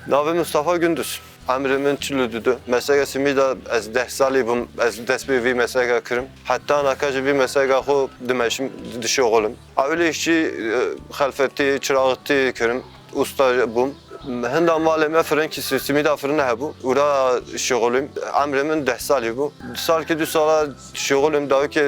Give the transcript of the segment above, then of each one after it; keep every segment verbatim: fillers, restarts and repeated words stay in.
Navê Mustafa Gündüz. Emrê min çil û du. Mesleka simîda ez deh salî bûm, ez dest bi vî mesleka kirim. Heta naka jî vî mesleka xwe dimeşim, dişoxulim. Ewilî îşçî, e, xelfetî, çiraxtî kirim. Usta bûm. Hinda malê me firinkî si-, simîda firine hebû. Û ra şixulîm. Emrê min deh salî bû. Salkî du sala şixulîm. Dawikê,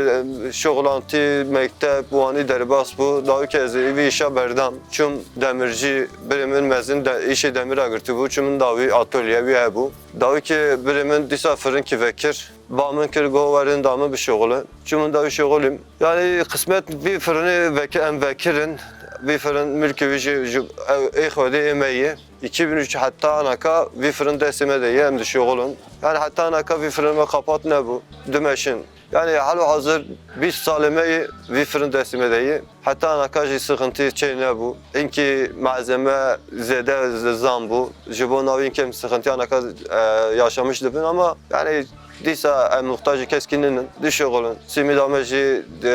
e, şixulantî, mekteb, wanî derbas bû. Dawikê ez ê vî îşa berdam. Çûm demircî, birê min mezin de, îşê demira girtibû. Çûm da wî atolye wî hebû. Dawikê birê min dîsa firinkî vekir. Ba min kir, got, "Werin da min bişixulin." Çûm da wî şixulîm. Yanî qismet vî firinê vekir, em vekirin. Vî firin milkê wî jî, jî ew ê Xwedê ê me ye. Îki bin û üç heta anaka vî firin destê me de ye, em dişixulin. Yanî heta anaka vî firin me qapat nebû. Dimeşin. Yanî halo hazir bîst salê me ye, vî firin destê me de ye. Heta anaka jî sıkıntı çê nebû. Hinkî malzeme zêde z-, zam bû. Ji bo navî hinkî em sıkıntı anaka, e, yaşamış dibin ama yanî dîsa em muhtacê keskî nînin. Dişixulin. Simîda me jî, e,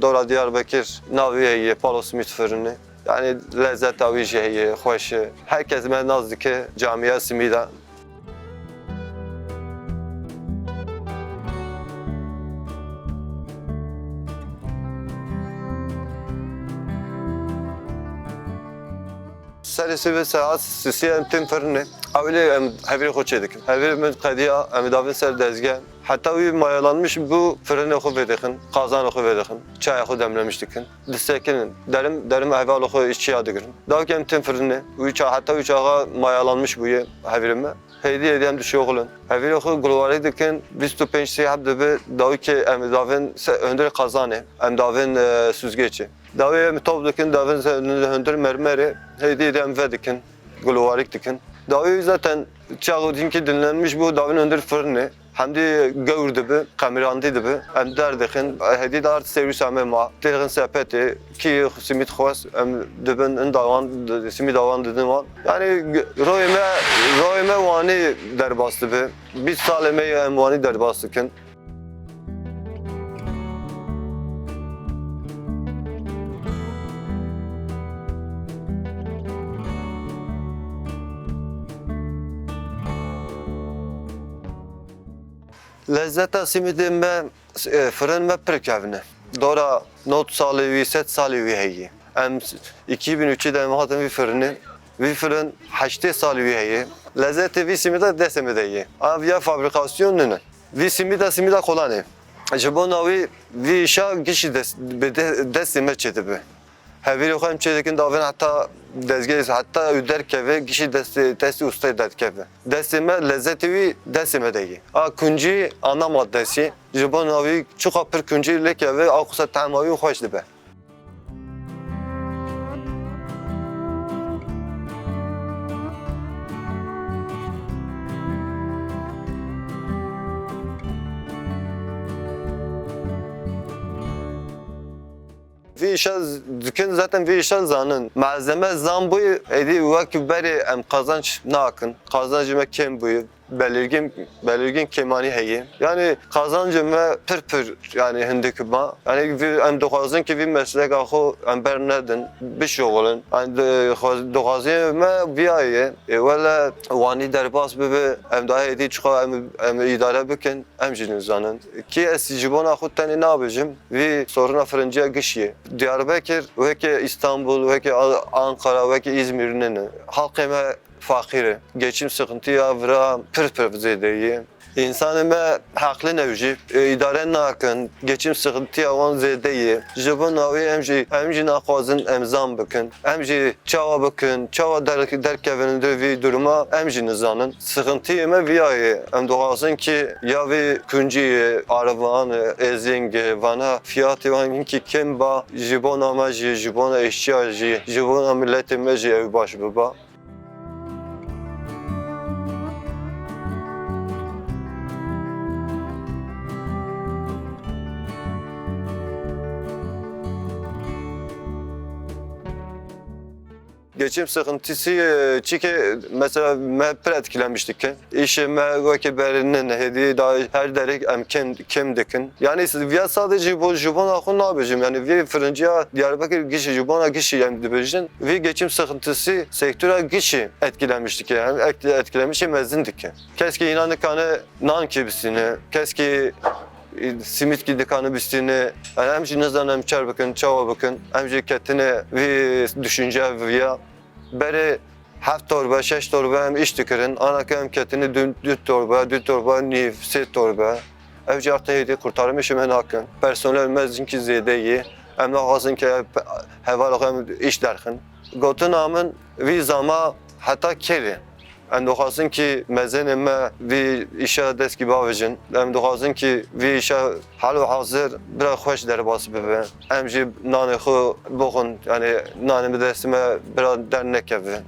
dora Diyarbekir navî heye, Palo Simit Fırını. Yanî lezzeta wî jî heye, xweş e. Her kes me nas dike camiya simîda. Serê sibê saet sisê em tên firinê. Ewilê em hevrê xwe çêdikin. Hevrê min qediya, em davin ser dezgeh. Heta wî mayalanmiş bû, firinê xwe vêdixin, qazanê xwe vêdixin, çaya xwe demlemiş dikin. Disekinin. Derim, derim hevalê xwe îşçiya digirin. Dawikê em tên firinê. Wî ça-, heta wî çaxa mayalanmiş bûye hevrê me. Hêdî hêdî em dişoxulin. Hevrê xwe gulwarî dikin, bîst û pênc sî heb dibe, dawikê em davin se-, hundirê qazanê, em davin, e, süzgecê. Dawê em top dikin, davin se-, hundir mermerê, hêdî hêdî em vedikin, gulwarîk dikin. Dawê zaten çaxo dinkî dinlenmiş bû, davin hundir firinê. Hemdî gewr dibi, qemirandî dibi. Em derdixin, hêdî de ard serwîsa me ma. Têxin sepetê, kî simît xwest, em dibin, inda wan, simîda wan didin wan. Yanî royê me, royê me Wanî derbas dibi. Bîst salê me ye em Wanî derbas dikin. Lezzeta simîdê me, e, firin me pir kevn e. Dora nod salê wî, sed salê wî heye. Em îkî bin û üçê de em hatin vî firinê. Vî firin heştê salê wî heye. Lezzetê vî simîda destê me de ye. Ev ya fabrikasyon nîne. Vî simîda, simîda kolan e. Ji bona wî vî îşa gişî dest, bi de-, destê me çêdibe. Hevîrê xwe em çêdikin davên heta dezgehê, heta ew derkeve, gişî destê, destê ustayê derdikeve. Destê me, lezzetê wî destê me de ye. A kuncî ana maddesî, ji bona wî çiqa pir kuncî lêkeve, a qisa tehma wî xweş dibe. Vî îşa z-, dikin, zaten vî îşa zanin. Malzeme zam bûye, êdî wek berê em qazanç nakin. Qazancê me kêm bûye. Belirgin, belirgin kêmanî heye. Yanî qazancê me pir pir, yanî hindik ma. Yanî vî, em dixwazin ki vî mesleka xwe em bernedin, bişuxulin. Yanî di-, xwaz-, dixwaziyê me viya ye. Ê wele Wanî derbas bibe, em daha êdî çiqa em, em îdare bikin, em jî nizanin. Ki ez ji bona xwe tenê nabêjim, vî soruna firinciya gişiyê. Diyarbekir weke Îstanbul, weke A-, Ankara, weke Îzmîr nîne. Halkê me faqîr e. Geçim sıkıntıya vira pir pir zêde ye. Însanê me heqlin ew jî, e, îdare nakin. Geçim sıkıntıya wan zêde ye. Ji bo navê em jî, em jî naxwazin em zam bikin. Em jî çawa bikin, çawa der-, derkevin di vî duruma em jî nizanin. Sıkıntıyê me viya ye. Em dixwazin ki ya vî kuncî ye, aravan e, êzing e, vana fiyatê wan hinkî kêm ba, ji bona me jî, ji bona êşçiya jî, ji bona miletê me jî ew baş biba. Geçim sıkıntısı, e, çünkü mesela me pir etkilemiş dike. İşê me wekî berî nin, hêdî da her derê em kêm, kêm dikin. Yani viya sadece ji bo, ji bona xwe nabêjim. Yani vê firinciya Diyarbakır gişî, ji bona gişî em dibêjin. Vê geçim sıkıntısı sektora gişî etkilemiş dike. Hem et-, etkilemişê mezin dike. Kes ki înan nikane nan ki bistîne. Kes ki, e, simit ki dikane bistîne. Yani em jî nizanin em çer bikin, çawa bikin. Em jî ketine vê düşünce viya. Berê heft torbe, şeş torbe em îş dikirin. Ana ke em ketine du, du torbe, du torbe nîv, sê torbe. Ev jî artık hêdî kurtarmê ji me nakin. Personel me zinkî zêde yê. Em naxwazin ke hevala xwe em îş derxin. Gotina min vî zama heta kêrê. Em dixwazin ki mezenê me vî îşa dest ki bavêjin. Em dixwazin ki vî îşa hal û hazir bira xweş derbas bibe. Em jî nanê xwe bixwin, yani nanê bi destê me bira dernekeve.